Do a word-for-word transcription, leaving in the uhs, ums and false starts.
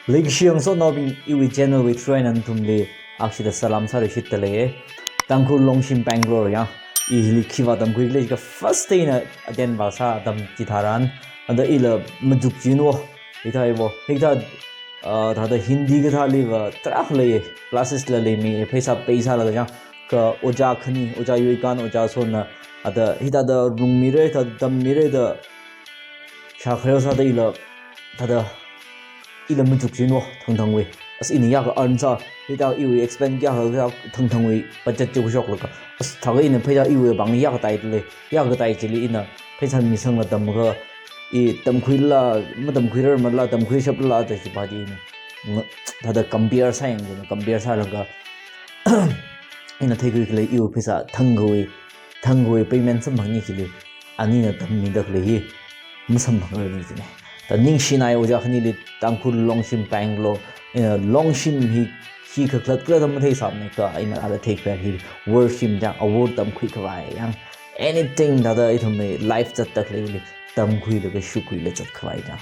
Leikashi angsotnaobing, iwui channel wui through eina nathumli akshida salam sārishitdalei. Tangkhul Longshim Bangalore ya. I hili khiva tamkhuikhala jiakha first day na attend vāsā atam chitharan, thāda ila machukchinwo. Hithāiwo. Hithā, ah, thāda Hindi kathāliva tarākha lei, classes la leimi, pheisā peisālaga ya. Kha ojā khani, ojā Yuikan, ojā Sona, thāda hithāda lungmira, thāda tammira da shākhareo sāda ila, thāda ila machukchinwo, thangthangwui. As ina yākha earn sā, hithā iwui expense kayākha thangthangwui budget chi khuishoklaga. As thākha ina pheisā iwui vang yākha taidalei, yākha tai chili ina pheisā misangla tamkha, i tamkhuila, matamkhuirarmala, tamkhuishaplala da chipā chi ina. Nga-, thāda compare sāyang, compare sālaga. Ina theikhuikhala iwui pheisā thangkhawui, thangkhawui payment samphangni chili, anina tammida khalei hi masamphangrarmana jina. Thāda ningshinai ojā khanili Tangkhul Longshim Bangalore, ina Longshim hi, hi kakhalat khala thāda matheisāmana kha, ina ala theikhuiya hi, worshim chang, awor tamkhuikhavai ya. Anything thāda ithumwui life zatda khaleili, tamkhuilaga shukhuilaga zatkhavai ya.